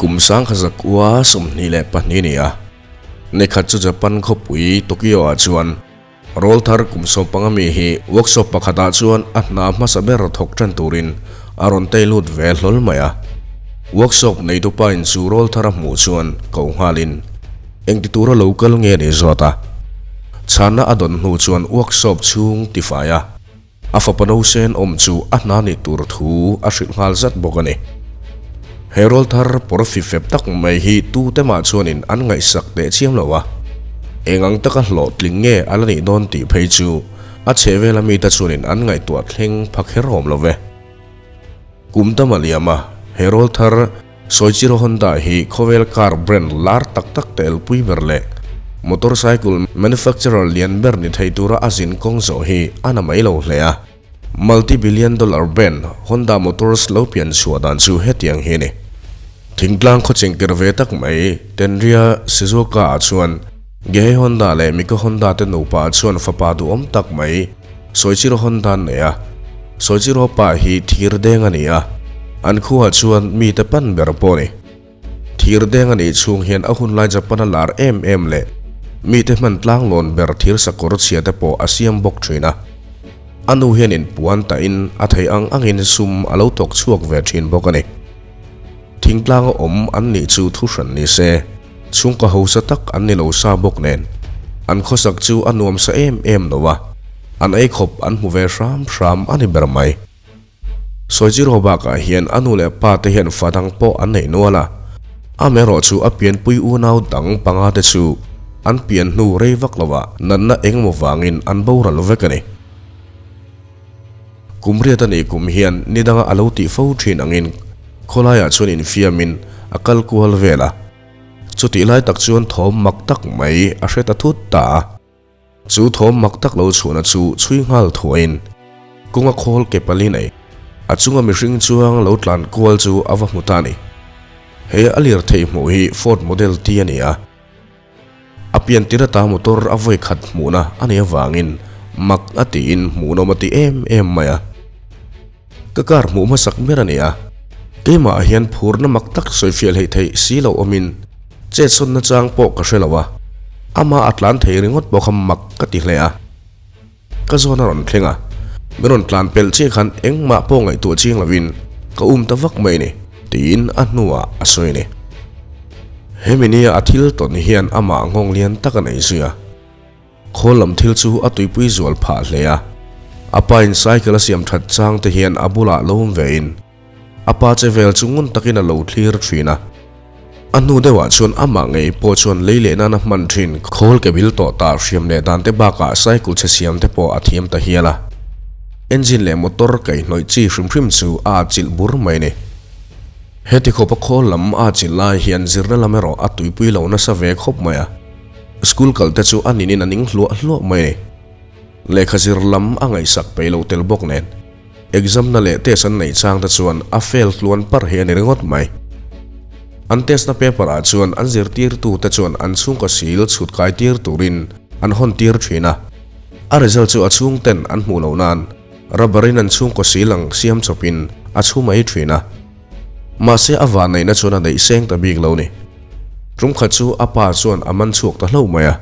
Kum 1922 ni a, nikhat chu Japan khawpui Tokyo ah chuan rawlthar kum 15 mi hi workshop pakhatah chuan a hna hmasa ber thawk tan turin a rawn tei lut ve hlawl mai a. Workshop neitupa in chu rawlthar a hmuh chuan ko nghalin engti tura lo kal nge ni zawt a. Chhanna a dawn hnu chuan workshop chhung tifai a. A fapa Nosen awm chu a hna ni tur thu a hrilh nghal zat bawk a ni. He rawlthar pawr fifep tak mai hi tute mah chuanin an ngaihsak teh chiam lo a, eng ang taka hlawhtling nge a la nih dawn tih phei chu a chhehvela mite chuanin an ngaihtuah thleng pha kher awm lo ve. Kum tam a liam a, he rawlthar Soichiro Honda hi khawvel car brand lar tak tak te elpui ber leh motorcycle manufacturer lian ber ni thei tura a zin kawng zawh hi a na mai lo hle a. Multi-billion dollar brand Honda Motors lo pian chhuah dan chu hetiang hi a ni. Thingtlang khawcheng ker ve tak mai Tenria Shizuoka ah chuan Gehei Honda leh Miko Honda te nupa chuan fapa duhawm tak mai Soichiro Honda an nei a. Soichiro pa hi thir deng a ni a, an khuaah chuan mite pan ber pawh a ni. Thir deng a nih chhung hian a hunlai Japan a lar em em leh mite hman tlanglawn ber thir sakawr chhia te pawh a siam bawk thin a. A nu hian inpuan tahin a theih ang angin sum a lo thawk chhuak ve thin bawk a ni. Thingtlanga awm an nih chu thu hran ni se, chhungkaw hausa tak an ni lo sa bawk nen, an khawsak chu a nuam sa em em lo a, an ei khawp an hmu ve hram hram a ni ber mai. Soichiro bakah hian a nu leh pa te hian fa dang pawh an nei nual a, amaherawh chu a pianpui unau dang panga te chu an pian hnu rei vak lovah natna engemaw vangin an boral vek a ni. Kum riat a nih kum hian ni danga a lo tih fo thin angin khawlaiah chuan infiamin a kal kual vel a. Chutih lai tak chuan thawm mak tak mai a hre ta thut ta a. Chu thawm mak tak lo chhuahna chu chhui nghal thuaiin kawnga khawl ke pali nei a chunga mihring chuang lo tlan kual chu a va hmu ta a ni. He a lirthei hmuh hi Ford Model T a ni a. A pian tir ata motor a vawi khat hmuhna a nih avangin mak a tiin hmuhnawm a ti em em mai a. Ka car hmuh hmasak ber a ni a, keimah ah hian phurna mak tak sawifiah hleih theih si loh awmin chetsawnna chang pawh ka hre lo a, amah a tlan thei ringawt pawh kha mak ka ti hle a. Ka zawn a rawn thleng a, min rawn tlan pelh chiah khan engmah pawh ngaihtuah chiang lovin ka um ta vak mai a ni, tiin a hnuah a sawi a ni. Hemi nia a thil tawn hian amah nghawng lian tak a nei zui a, khawl lam thil chu a tuipui zual phah hle a, a pa in cycle a siam that chang te hian a bulah lo awm vein A pa che vel chu ngun takin a lo thlir thin a. A hnu deuhah chuan amah ngei pawh chuan lei leh nana hman thin khawl ke bil tawh ta hriam leh dan te bakah cycle chhe siam te pawh a thiam ta hial a. Engine leh motor kaihhnawih chi hrim hrim chu a atchilh bur mai a ni. Heti khawpa khawl lam a atchilh lai hian zirna lam erawh a tuipui lo nasa ve khawp mai a. School kal te chu a ninin a ning hluah hluah mai a ni. Lehkha zir lam a ngaihsak peih lo tel bawk nen. Exam na leh test an neih chang te chuan a fail tluan parh hi a ni ringawt mai. An test na paper ah chuan an zirtirtu te chuan an chhungkaw sil chhut kai tir turin an hawn tir thin a. A result chu a chhung ten an hmuh loh nan rubber in an chhungkaw sil ang siam chawp in a chhu mai thin a. Mahse a van neihna chuan a neih seng ta bik lo ni. Tum khat chu a pa chuan a man chhuak ta hlauh mai a.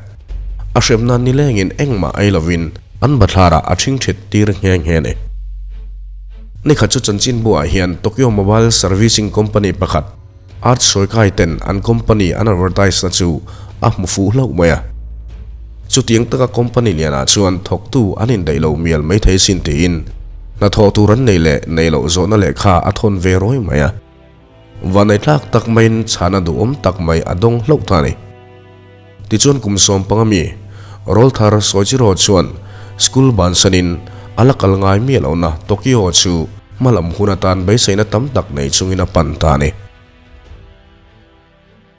A hremna nilengin engmah ei lovin an bathlarah a ṭhingṭhit tir nghe nghe a ni. Nikhat chu chanchinbuah hian Tokyo Mobile Servicing Company pakhat Art Sawikai ten an company an advertise na chu a hmu fuh hlauh mai a. Chutiang taka company lianah chuan thawktu an indaih lo mial mai thei sin tiin hnathawh tur an nei leh nei loh zawhna lehkha a thawn ve rawi mai a. Vaneitlak tak maiin chhana duhawm tak mai a dawng hlauh ta a ni. Tichuan kum 15 mi Rawlthar Soichiro chuan school bansanin a la kal ngai miah lohna Tokyo chu hmalam hun atan beiseina tam tak nei chungin a pan ta a ni.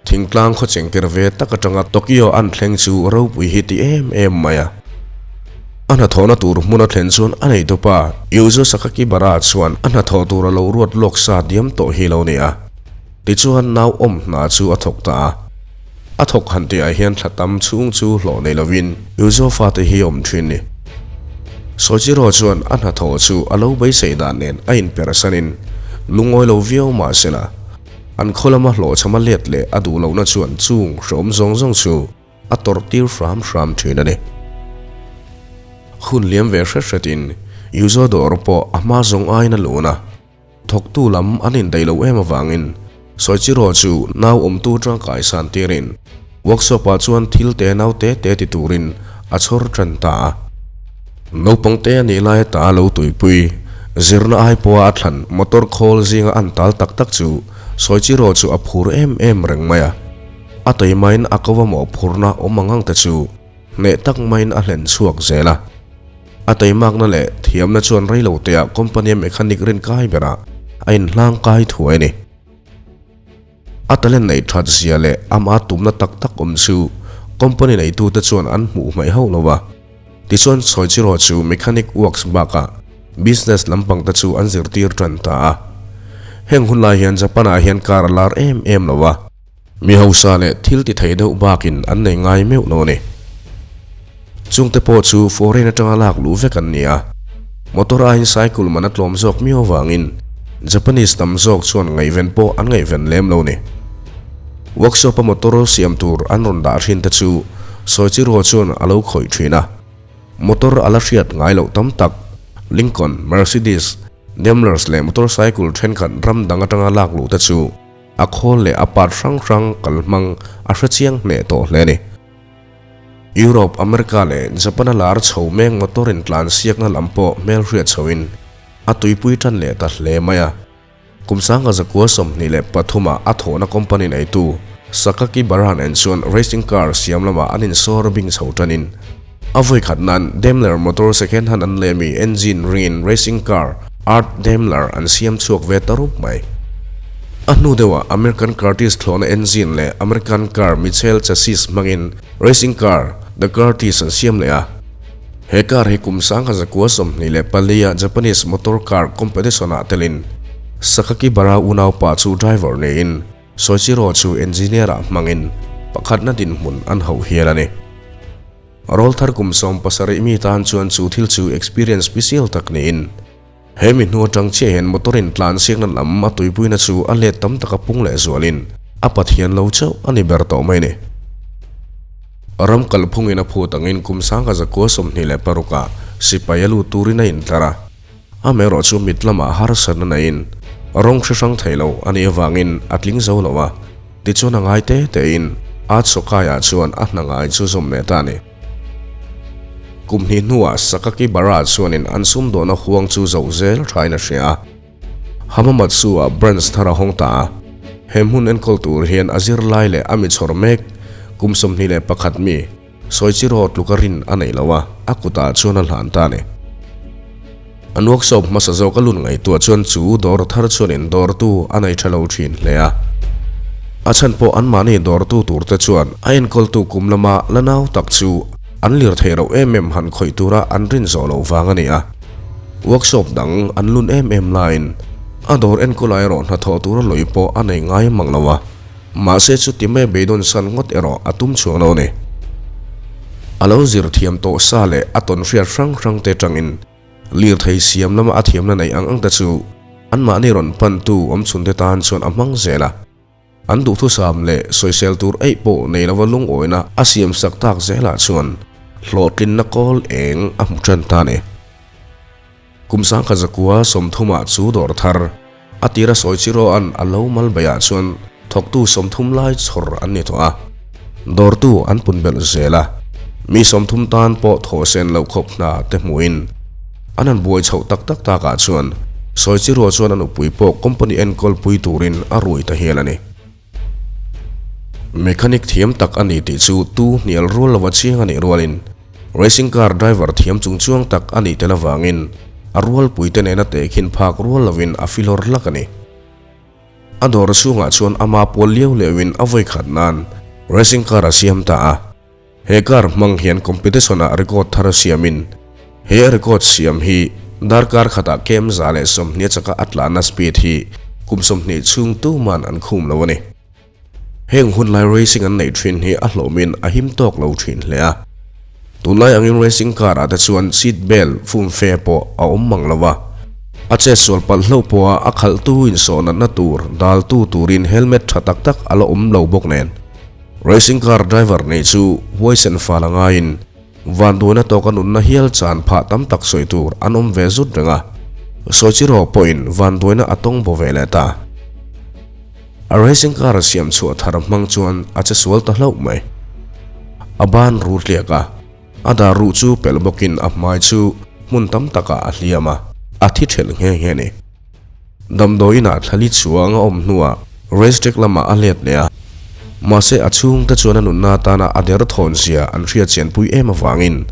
Thingtlang khaw chengker ve tak atanga Tokyo an thleng chu ropui hi ti em em mai a. A hnathawhna tur hmun a thlen chuan a neitupa Yuzo Sakakibara chuan a hnathawh tur a lo ruat lawk sa diam tawh hi lo ni a. Tichuan nau awm hna chu a thawk ta a. A thawk han tihah hian thla tam chhung chu hlawh nei lovin Yuzo fate hi a awm thin ni. Soichiro chuan a hnathawh chu a lo beisei dan nen a inpersanin lungawi lo viau mahsela. An khaw lama hlawhchhama let leh a duh lohna chuan chung hrehawm zawng zawng chu a tawrh tir hram hram thin a ni. Hun liam ve hret hretin Yuzo dawr pawh a hma zawng aiin a lun a. Thawktu lam an indaih loh em avangin Soichiro chu nau awmtu tangkai san tirin workshop ah chuan thil te nau te te ti turin a chhawr tan ta a. Naupang te a nih lai ata lo tuipui zirna ai pawha a thlan motor khawl zinga an tal tak tak chu Soichiro chu a phur em em reng mai a. A teimain a ko a mawhphurna awm ang ang te chu Hneh tak maiin a hlen chhuak zel a. A teimakna leh thiamna chuan reilo teah company-a mechanic rin kai berah a inhlang kai thuai a ni. A talent neih that zia leh amah tumna tak tak awm chu company neitute chuan an hmuh hmaih hauh lo a. Tichuan Soichiro chu mechanic works bakah business lampang te chu an zirtir tan ta a. Heng hunlai hian Japan-ah hian car a lar em em lo a. Mi hausa leh thil ti thei deuh bakin an nei ngai meuh lo a ni. Chungte pawh chu foreign atanga lak luh vek an ni a. Motor aiin cycle man a tlawm zawk miau avangin Japanese tam zawk chuan ngaihven pawh an ngaihven lem lo a ni. Workshop a motor siam tur an rawn dah thin te chu Soichiro chuan a lo khawih thin a. Motor a la hriat ngai loh tam tak Lincoln, Mercedes, Daimlers leh motorcycle thenkhat ram dang atanga lak luh te chu A khawl leh a part hrang hrang kal hmang a hre chiang hneh tawh hle a ni. Europe, America leh Japan a lar chho mek motor in tlan siakna lam pawh hmel hriat chhoin a tuipui tan leh ta hle mai a. Kum sangha zakua 23 ah a thawhna company neitu Sakaki Bara nen chuan racing car siam lamah an insawr bing chho tanin a vawi khat nan Daimler motor second hand an lemi engine ringin racing car Art Daimler an siam chhuak ve ta rup mai. A hnu deuhah American Curtiss thlawhna engine leh American car Mitchell chassis hmangin racing car The Curtiss an siam leh a. He car hi kum 1924 ah Japanese motor car competition ah telin Sakakibara unaupa chu driver niin Soichiro chu engineer ah hmangin pakhatna dinhmun an hauh hial a ni. Rawlthar kum 70 mi tan chuan chu thil chu experience special tak niin, he mi hnu atang chiah hian motor in tlan siakna lam a tuipuina chu a let tam taka pung leh zualin a Pathian lo chauh a ni ber tawh mai ni. Ram kalphungin a phut angin kum 1926 ah sipai a lut turin a intlar a. Amaherawh chu mit lamah harsatna neiin rawng hre hrang thei lo a nih avangin a tling zo lo a, tichuan a ngai te tein Art Sawkaiah chuan a hna ngai chu zawm leh ta a ni. Kum hnih hnuah Sakaki Bara chuanin an sumdawhna huang chu zoh zel thain a hria a, Hamamatsu-ah branch thar a hawng ta a, he hmun enkawl tur hian a zirlai leh a mi chhawr mek kum 21 mi, Soichiro tluka rin a nei lo a, a kutah chuan a hlan ta a ni. An workshop hmasa zawk a lun ngaihtuah chuan chu dawr thar chuanin dawrtu a nei tha lo thin hle a. A chhan pawh anmahni dawrtu turte chuan a enkawltu kum lama la nau tak chu an lirthei rauh em em han khawih tura an rin zawh loh vang a ni a. Workshop dang an lun em em laiin a dawr enkawlah erawh hnathawh tura lawi pawh a nei ngai mang lo a. Mahse chuti mai beidawn san ngawt erawh a tum chhuang lo a ni. A lo zir thiam tawh sa leh a tawn hriat hrang hrang te tangin lirthei siam lama a thiamna neih ang ang te chu anmahni rawn pantu awmchhunte tan chuan a hmang zel a. An duhthusam leh sawisel tur eih pawh nei lova lungawina a siam sak tak zelah chuan hlawhtlinna kawl eng a hmu tan ta a ni. Kum 1930 chu dawr thar, a tira sawi chi rawh-a'n a lo mal beiah chuan thawktu 30 lai chhawr an ni tawh a. Dawrtu an pun belh zel a, mi 30 tan pawh thawh sen loh khawp hna te hmuhin an han buai chhoh tak tak takah chuan sawi chi ruah chuan a nupui pawh company enkawl pui turin a rui ta hial a ni. Mechanic thiam tak a ni tih chu tu hnial rual lova chiang a nih rualin racing car driver thiam chung chuang tak a nih tel avangin a rualpuite nena tehkhin phak rual lovin a filawr hlak a ni. A dawr chhungah chuan ama pual liau leuhin a vawi khat nan racing car a siam ta a. He car hmang hian competition ah record thar a siamin he a record siam hi darkar khatah kem 120 chaka a tlanna speed hi kum 20 chhung tuman an khum lo a ni. Heng hunlai racing an neih thin hi a hlawmin a him tawk lo thin hle a. Tunlai angin racing car ah te chuan seat belt fum fe pawh a awm mang lo a. A chetsual palh hlauh pawha a khalhtu insawh natna tur daltu turin helmet tha tak tak a la awm lo bawk nen. Racing car driver neih chu huaisen fal a ngaiin vanduaina tawka nunna hial chan phah tam tak sawi tur an awm ve zut reng a. Soichiro pawhin vanduaina a tawng baw ve leh ta. A racing car a siam chhuah thar hmang chuan a che sual ta hlauh mai. A ban ru tliak a, a dar ruh chu pelh bawkin a hmai chu hmun tam takah a hliam a, a thi ṭhelh nghe nghe a ni. Damdawiinah thlali chuang a awm hnuah race track lamah a let leh a, mahse a chhungte chuan a nunna atana a der thawn zia an hriat chianpui em avangin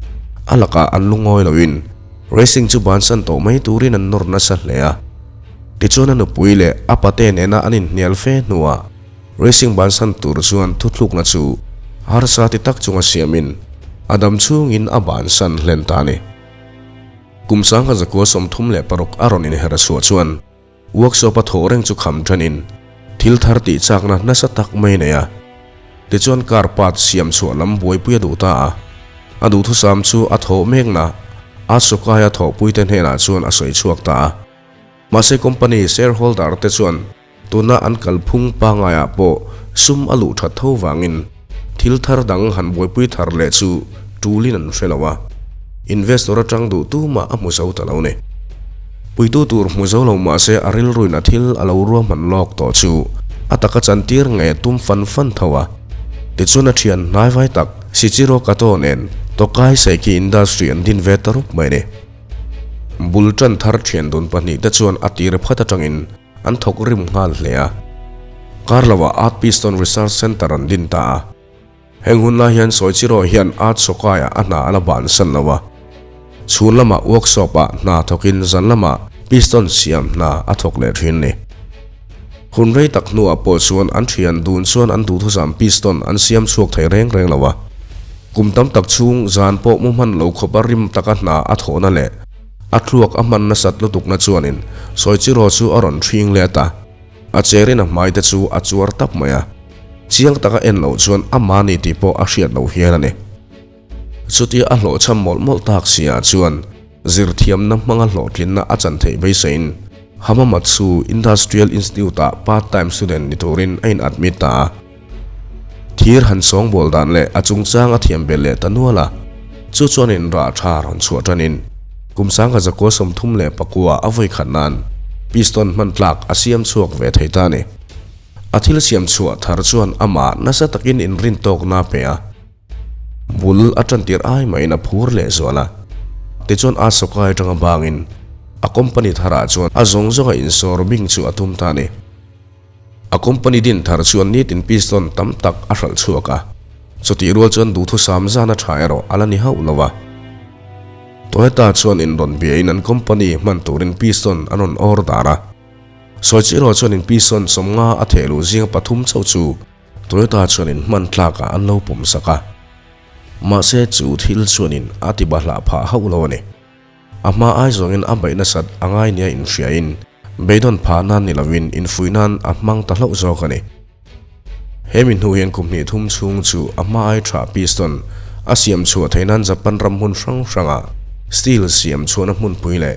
a lakah an lungawi loin racing chu bansan tawh mai turin an nawr nasa hle a. Tichuan a nupui leh a pate nena an inhnial fe hnuah racing bansan tur chuan thuthlukna chu harsa ti tak chunga siamin a dam chhungin a bansan hlen ta a ni. Kum sangha zakua 36 a rawn inher chhuah chuan workshop a thawh reng chu kham ṭhanin thil thar tih chakna nasa tak mai a nei a. Tichuan car part siam chhuah lam buaipui a duh ta a, a duhthusam chu a thawh mekna a sawkaia thawhpuite hnenah chuan a sawi chhuak ta a. Mahse company shareholder te chuan tuna an kalphung pangaiah pawh sum a luh that tho vangin thil thar dang han buaipui thar leh chu tulin an hre lo a, investor atang duh tumah a hmu zo ta lo ni. Puitu tur hmu zo lo mahse a rilruin a thil a lo ruahman lawk tawh chu a taka chantir nge tum fan fan tho a. Tichuan a thian hnaivai tak Shichiro Kato nen Tokai Seiki Industry an din ve ta rup mai ni. Bul tan thar thian dun pahnihte chuan a tir phat atangin an thawk rim nghal hle a. Kar lovah Art Piston Research Centre an din ta a. Heng hun lai hian Soichiro hian Art Sawkaiah a hna a la bansan lo a. Chhun lamah workshop-ah hna thawkin zan lamah piston siam hna a thawk leh thin ni. Hun rei tak hnuah pawh chuan an thian dun chuan an duhthusam piston an siam chhuak thei reng reng lo a. Kum tam tak chhung zan pawh mu hman lo khawpa rim taka hna a thawhna leh a thluak a hman nasat lutukna chuanin Soichiro chu a rawn ṭhing let a. A cherin a hmai te chu a chuar tap mai a, chiang taka en loh chuan amah ni tih pawh a hriat loh hian a ni. Chutia a hlawhchham mawlh mawlh tak si ah chuan zirthiamna hmanga hlawhtlinna a chan theih beiseiin Hamamatsu Industrial Institute ah part time student ni turin a in admit ta a. Thir han sawngbawl dan leh a chungchang a thiam belh leh ta nual a, chu chuan in rah tha rawn chhuah tanin kum sangha zakua 39 a vawi khat nan piston hman tlak a siam chhuak ve thei ta a ni. A thil siam chhuah thar chuan amah nasa takin inrin tawkna a pe a. Bul a tantir ai mahin a phur leh zual a, tichuan a sawkai atanga bangin a company tharah chuan a zawng zawnga insawr bing chu a tum ta a ni. A company din thar chuan nitin piston tam tak a hralh chhuak a, chutih rual chuan duhthusam zana tha erawh a la ni hauh lo a. Toyota chuan inrawn biain an company hman turin piston an rawn order a, Soichiro chuanin piston 50 a theh luh zinga pathum chauh chu Toyota chuanin hman tlakah an lo pawm sak a, mahse chu thil chuanin a ti bahlah phah hauh lo a ni. A hma ai zawngin a beih nasat a ngai nia inhriain beidawn phah nan ni lovin infuih nan a hmang ta hlauh zawk a ni. He mi hnu hian kum hnih thum chhung chu a hma ai tha piston a siam chhuah theih nan Japan ram hmun hrang hrangah steel siam chhuahna hmunpui leh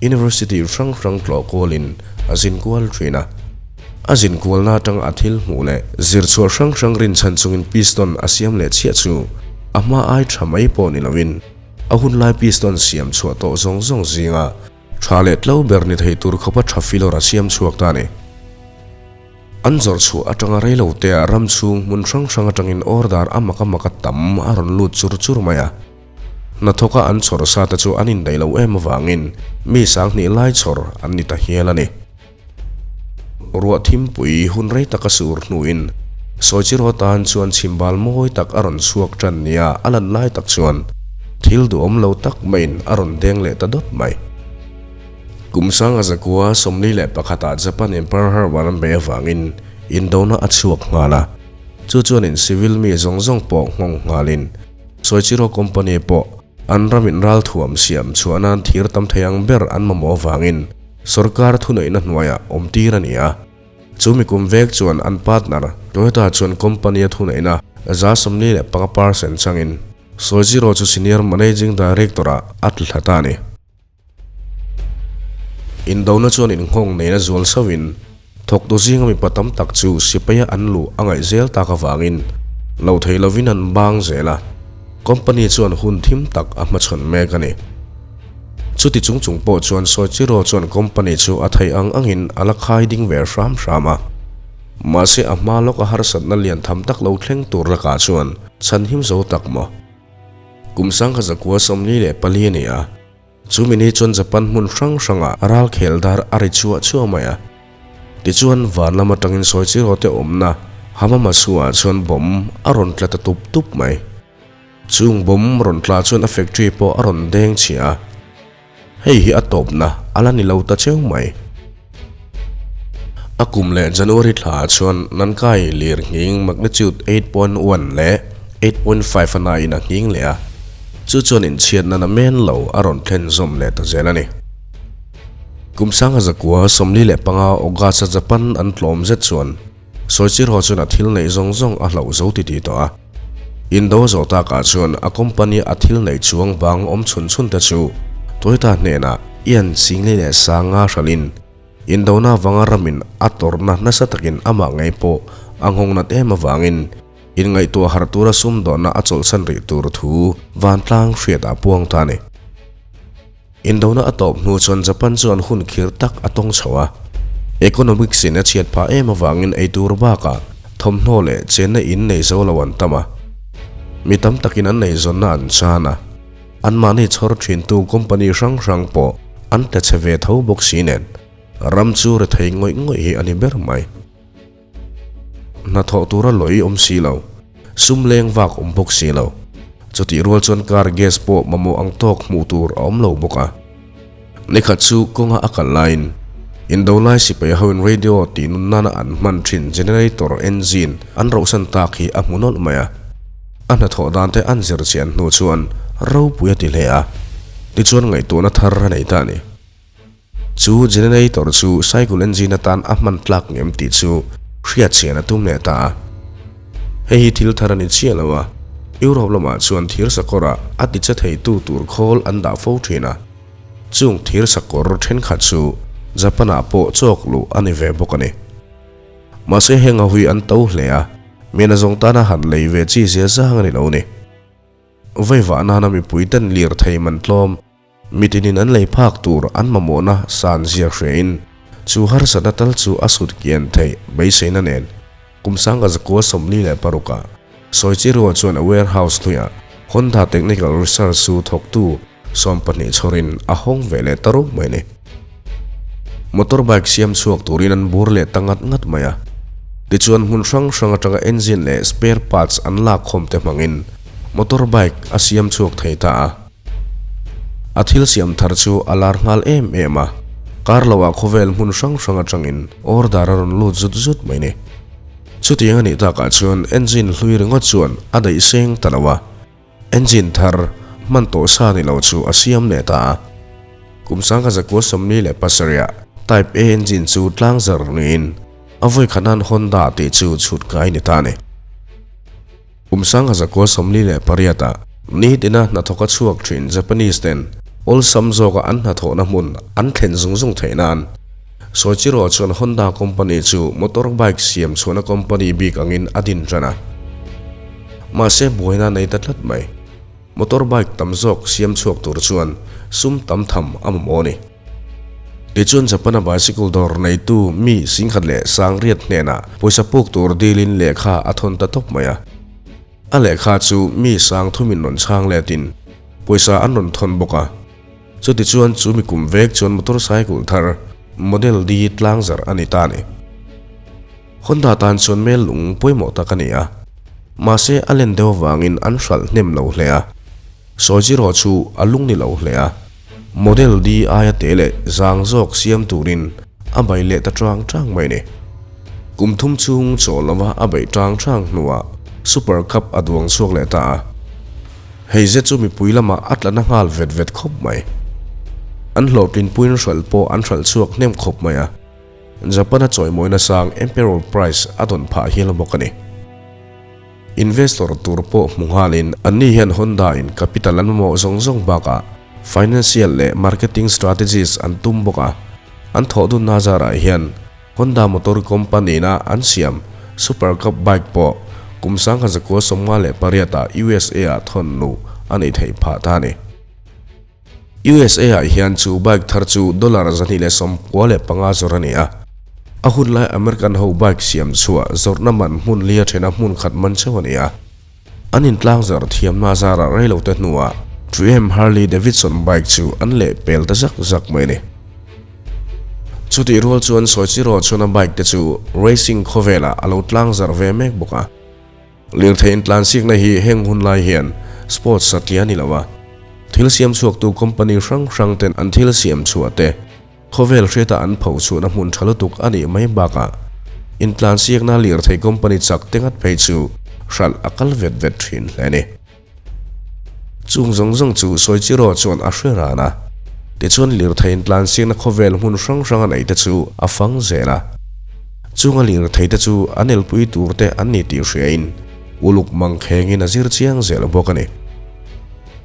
university hrang hrang tlawh kualin a zin kual thin a. A zin kualna atanga a thil hmuh leh zir chhuah hrang hrang rinchhan chungin piston a siam leh chiah chu a hma ai tha mai pawh ni lovin a hunlai piston siam chhuah tawh zawng zawng zinga tha leh tlo ber ni thei tur khawpa tha filawr a siam chhuak ta a ni. An zawrh chhuah atanga reilo te ah ram chhung hmun hrang hrang atangin order a maka maka tam a rawn lut chur chur mai a. Hnathawka an chhawr sa te chu an indaih lo em avangin mi sanghnih lai chhawr an ni ta hial a ni. Ruah thimpui hun rei taka sur hnuin Soichiro tan chuan chhimbal mawi tak a rawn chhuak tan nia a lan lai tak chuan thil duhawm lo tak maiin a rawn deng leh ta dawt mai. Kum sanga zakua 41 ah Japan in Pearl Harbor an bei avangin indona a chhuak nghal a, chu chuanin civil mi zawng zawng pawh nghawng nghalin Soichiro company pawh an ramin ralthuam siam chhuah nan thir tam thei ang ber an mamawh avangin Sorkar thuneihna hnuaiah awm tir a ni a, chu mi kum vek chuan an partner Toyota chuan company a thuneihna 45 percent changin Soichiro chu senior managing director-ah a tla ta a ni. Indona chuan inghawng neina zual sauhin thawktu zinga mipa tam tak chu sipaia an luh a ngaih zel tak avangin lo thei lovin an bang zel a, company chuan hun thim tak a hmachhawn mek a ni. Chuti chung chung pawh chuan Soichiro chuan company chu a theih ang angin a la khai ding ve hram hram a. Mahse a hma lawk a harsatna lian tham tak lo thleng tur lakah chuan chhanhim zo tak maw? Kum sangkhat zakua 44 a ni a, chumi ni chuan Japan hmun hrang hrangah ralkhel dar a ri chhuah chhuah mai a. Tichuan van lam atangin Soichiro te awmna Hamamatsu-ah chuan bomb a rawn tla ta tup tup mai. Chung bomb rawn tla chuan a factory pawh a rawn deng chhia a, hei hi a tawpna a la ni lo ta cheu mai. A kum leh January thlaah chuan Nankai lir nghing magnitude 8.1 leh 8.5 a naiin a nghing leh a, chu chuan inchhiatna na men lo a rawn thlen zawm leh ta zel a ni. Kum sangha zakua 45 August-a Japan an tlawm zet chuan Soichiro chuan a thil neih zawng zawng a hlauh zo ti ti tawh a. Indo zawh takah chuan a company a thil neih chuang bang awm chhun chhun te chu Toyota hnenah Ian Singli leh Sanga hralhin Indona avanga ramin a tawrhna nasa takin amah ngei pawh a nghawng nat em avangin inngaihtuah harh tura sumdawnna a chawlhsan rih tur thu vantlang hriat a puang ta a ni. Indona a tawp hnu chuan Japan chuan hun khir tak a tawng chho a. Economics in a chhiat phah em avangin eitur bakah thawmhnaw leh chenna in nei zo lo an tam a. Mi tam takin an eizawnna an chan a. Anmahni chhawr thintu company hrang hrang pawh an tla chhe ve tho bawk si nen ram chu rethei ngawih ngawih hi a ni ber mai. Hnathawh tura lawi awm si lo, sum leng vak awm bawk si lo. Chutih rual chuan car gas pawh mamawh ang tawk hmuh tur a awm lo bawk a. Nikhat chu kawnga a kal laiin Indo lai sipai hoin radio tih nun nana an hman thin generator engine an rohsan tak hi a hmu nawlh mai a. A hnathawh dan te an zir chian hnu chuan ropui a ti hle a, tichuan ngaihtuahna thar a nei ta a ni. Chu generator chu cycle engine atan a hman tlak ngem tih chu hriat chian a tum leh ta a. Hei hi thil thar a ni chiah lo a, Europe lamah chuan thir sakawrah a ti che theitu tur khawl an dah fo thin a. Chung thir sakawr thenkhat chu Japan-ah pawh chawk luh a ni ve bawk a ni. Mahse heng a hui an to hle a, mian a zawng tana han lei ve chi zia zang a ni lo ni. Vaivah nana mipui ten lirthei man tlawm Mitinin an lei phak tur an mamawhna san ziak hrein chu harsatna tal chu a sut kian theih beiseina nen kum sangka zakua 46 ah Soichiro chuan a warehouse hnuiah Honda Technical Research chu thawktu 12 chhawrin a hawng ve leh ta rup mai ni. Motor bike siam chhuak turin an bur leh ta ngat ngat mai a. Tichuan hmun hrang hrang atanga engine leh spare parts an lak khawm te hmangin motor bike a siam chhuak thei ta a. A thil siam thar chu a lar nghal em em a, kar loah khawvel hmun hrang hrang atangin order a rawn lut zut zut mai ni. Chutiang a nih takah chuan engine hlui ringawt chuan a daih seng ta lo a, engine thar hman tawh sa ni lo chu a siam leh ta a. Kum sangkhat zakua 47 ah Type A engine chu tlangzar niin a vawikhat nan Honda tih chu chhut ngai ni ta a ni. Kum sangha zakua 48 ah nitina hnathawk a chhuak thin Japanese ten awlsam zawka an hnathawhna hmun an thlen zung zung theih nan Soichiro chuan Honda company chu motor bike siam chhuahna company bik angin a din tan a. Mahse buaina nei ta tlat mai. Motor bike tam zawk siam chhuak tur chuan sum tam tham a mamawh a ni. Tichuan Japan-a bicycle dawr neitu mi singkhat leh sangriat hnenah pawisa puk tur dilin lehkha a thawn ta tawp mai a. A lehkha chu mi sang thumin rawn chhang letin pawisa an rawn thawn bawk a. Chutichuan chu mi kum vek chuan motorcycle thar Model D tlangzar a ni ta a ni. Honda tan chuan mel lung pawimawh tak a ni a. Mahse a len deuh avangin an hralh hnem lo hle a. Soichiro chu a lung ni lo hle a, Model D aia te leh zang zawk siam turin a bei leh ta chang chang mai ni. Kum thum chhung chaw lova a beih chang chang hnuah Super Cup a duang chhuak leh ta a. Hei zet chu mipui lamah a tla na nghal vet vet khawp mai. An hlawhtlinpuiin hralh pawh an hralh chhuak hnem khawp mai a. Japan-a chawimawina sang Emperor Prize a dawn phah hial bawk a ni. Investor tur pawh hmu nghalin anni hian Honda in capital an mamawh zawng zawng bakah financial leh marketing strategies an tum bawk a. An thawh dunna zarah hian Honda Motor Company-na an siam Super Cub bike pawh kum 1958 ah USA-ah thawn luh a nih theih phah ta a ni. USA-ah hian chu bike thar chu dollar 295 zawrh a ni a. A hun lai American ho bike siam chhuah zawrhna man hmun lia thena hmun khat man chauh a ni a. An intlang zawrh thiamna zarah reilote hnuah Triumph Harley Davidson bike chu an leh pel ta zak zak mai a ni. Chutih rual chuan Soichiro chuan a bike te chu racing khawvelah a lo tlang zarh ve mek bawk a. Lirthei intlansikna hi heng hun lai hian sports satliah a ni lo a, thil siam chhuaktu company hrang hrang ten an thil siam chhuah te khawvel hriata an pho chhuahna hmun tha lutuk a nih mai bakah intlansiakna lirthei company chak te ngat phei chu hralh a kal vet vet thin hle a ni. Chung zawng zawng chu Soichiro chuan a hre ran a, tichuan lirthei intlansiakna khawvel hmun hrang hrang a neih te chu a fang zel a. Chunga lirthei te chu an elpui tur te an ni tih hriain uluk mangkhengin a zir chiang zel bawk a ni.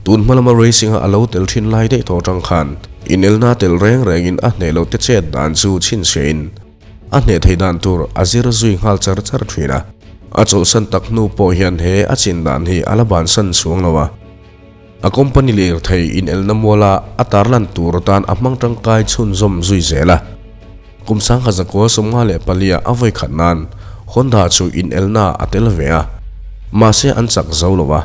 Tun hma lama racing-a a lo tel thin lai daih tawh atang khan inelna tel reng rengin a hneh loh te chet dan chu chhinchhiahin A hneh theih dan tur a zir zui nghal char char thin a. A chawlhsan tak hnu pawh hian he a chin dan hi a la bansan chuang lo a. A company lirthei inelna muala a tarlan tur atan a hmang tangkai chhunzawm zui zel a. Kum 1954 ah a vawi khat nan Honda chu inelna a tel ve a. Mahse an chak zo lo a.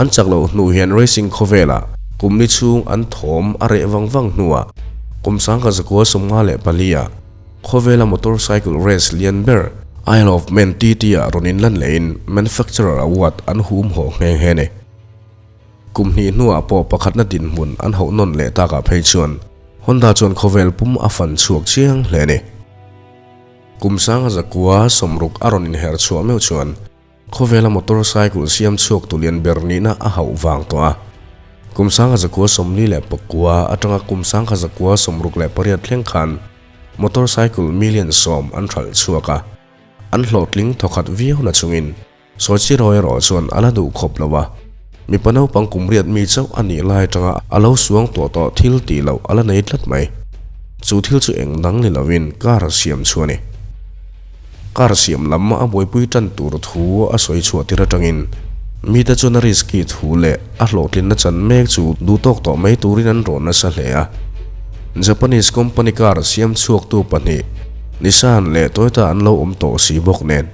An chak loh hnu hian racing khawvelah kum ni chhung an thawm a reh vang vang hnuah kum 1954 ah khawvela motorcycle race lian ber Isle of Man TT ah rawn inlan lehin Manufacturer Award an hum haw nghe nghe a ni. Kum hnih hnuah pawh pakhatna dinhmun an hauh nawn leh takah phei chuan Honda chuan khawvel pum a fan chhuak chiang hle a ni. Kum 1960 a rawn inher chhuah meuh chuan Khawvela motorcycle siam chhuak tu lian ber nihna a hauh vang tawh a. Kum 1949 atanga kum 1968 thleng khan motorcycle million 10 an hralh chhuak a. An hlawhtling thawkhat viau na chungin Soichiro erawh chuan a la duh khawp lo a. Mipa naupang kum riat mi chauh a nih lai atanga a lo suang tawh tawh thil tih loh a la nei tlat mai. Chu thil chu eng dang ni lovin car siam chu a ni. Car siam lam a buaipui tan tur thu a sawi chhuah tir atangin mite chuan a risky thu leh a hlawhtlinna chan mek chu duhtawk tawh mai turin an rawn nasa hle a. Japanese company car siam chhuaktu pahnih Nissan leh Toyota an lo awm tawh si bawk nen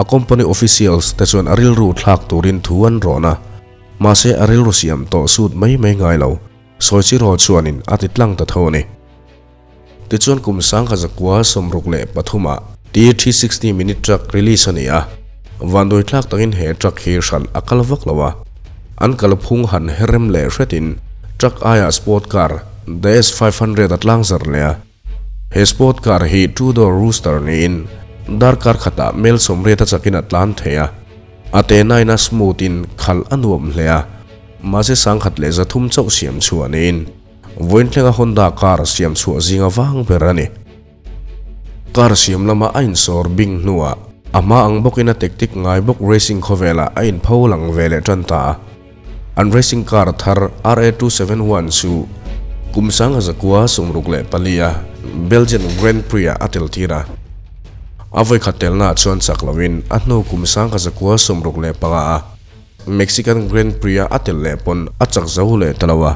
a company officials te chuan a rilru thlak turin thu an rawn a, mahse a rilru siam tawh sut mai mai ngai lo, Soichiro chuanin a ti tlang ta tho a ni. Tichuan kum 1963 ah T360 mini truck release a ni a, vanduai tlak takin he truck hi hralh a kal vak lo a, an kalphung han herrem leh hretin truck aiah sport car the S500 a tlang zar leh a. He sport car hi two door rooster niin darkar khatah mel 80 a chakin a tlan thei a, a te nain a smooth in khalh a nuam hle a, mahse 1300 chauh siam chhuah niin Vawiinthlenga Honda car siam chhuah zinga vang ber a ni. Car siam lama a insawr bing hnuah a hma ang bawkin a tactic ngai bawk racing khawvelah a inpho lang ve leh tan ta a. An racing car thar RA271 chu kum 1964 a Belgian Grand Prix-ah a tel tir a. A vawikhat telnaah chuan chak loin a hnu kum 1965 a Mexican Grand Prix-a a tel leh pawn a chak zo leh ta lo a.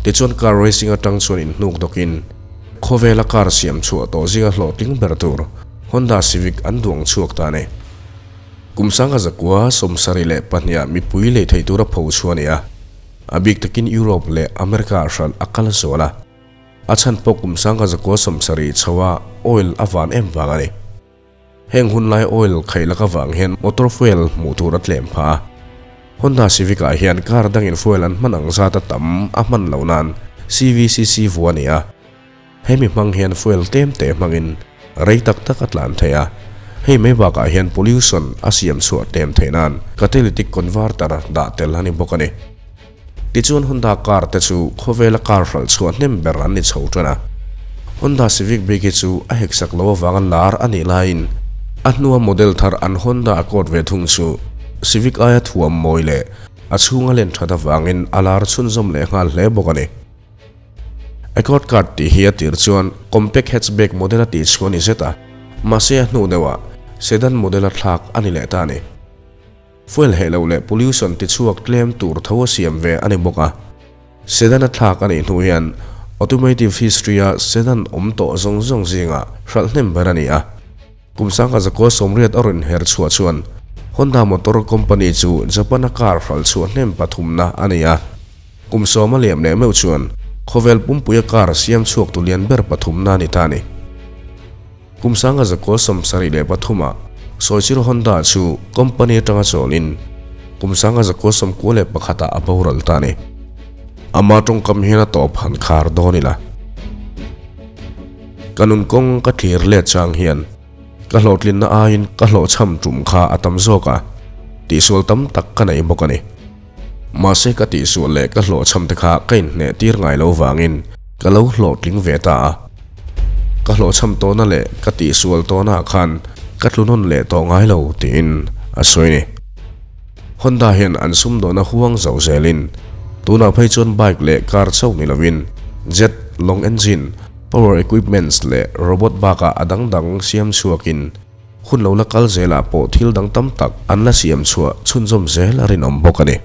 Tichuan car racing atang chuan inhnuk dawkin khawvela car siam chhuah tawh zinga hlawhtling ber tur Honda Civic an duang chhuak ta a ni. Kum 1972 ah mipui lei thei tura pho chhuah a ni a, a bik takin Europe leh America ah hralh a kal zual a. A chhan pawh kum 1970 chho a oil a van em vang a ni. Heng hun lai oil khaih lak avang hian motor fuel hmuh tur a tlem phah a. Honda Civic ah hian car dangin fuel an hman ang zat a tam a hman loh nan CVCC vu a ni a. Hemi hmang hian fuel tlem te hmangin rei tak tak a tlan thei a. Hei mai bakah hian pollution a siam chhuah tlem theih nan catalytic converter dah tel a ni bawk a ni. Tichuan Honda car te chu khawvela car hralh chhuah hnem ber an ni chho tan a. Honda Civic bik hi chu a heksak lo avanga lar a nih laiin a hnua model thar an Honda Accord ve thung chu Civic aia thuam mawi leh a chhunga len that avangin a lar chhunzawm leh nghal hle bawk a ni. Accord car tih hi a tir chuan compact hatchback model a tih chhuah a ni zet a, mahse a hnu deuhah sedan model a thlak a ni leh ta a ni. Fuel heh loh leh pollution tichhuak tlem tur tho a siam ve a ni bawk a. Sedan a thlak a nih hnu hian automotive history-a sedan awm tawh zawng zawng zingah hralh hnem ber a ni a. Kum sangha zakua 80 a rawn her chhuah chuan Honda Motor Company chu Japan-a car hralh chhuah hnem pathumna a ni a. Kum sawma liam leh meuh chuan khawvel pumpuia car siam chhuak tu lian ber pathumna a ni ta a ni. Kum sangha zakua 73 ah Soichiro Honda chu company atanga chawlin kum sangha zakua 91 ah a boral ta a ni. Ama tawngkam hian a tawp han khar dawn ila. Ka nun kawng ka thlir let chang hian ka hlawhtlinna aiin ka hlawhchham tum kha a tam zawk a, tihsual tam tak ka nei bawk a ni. Mahse ka tihsual leh ka hlawhchham te kha ka inhneh tir ngai lo vangin ka lo hlawhtling ve ta a. Ka hlawhchham tawhna leh ka tihsual tawhnaah khan ka tlu nawn leh tawh ngai lo tiin a sawi a ni. Honda hian an sumdawhna huang zo zelin tunah phei chuan bike leh car chauh ni lovin jet, lawng engine, power equipments leh robot bakah a dang dang siam chhuakin hun lo la kal zelah pawh thil dang tam tak an la siam chhuah chhunzawm zel a rinawm bawk a ni.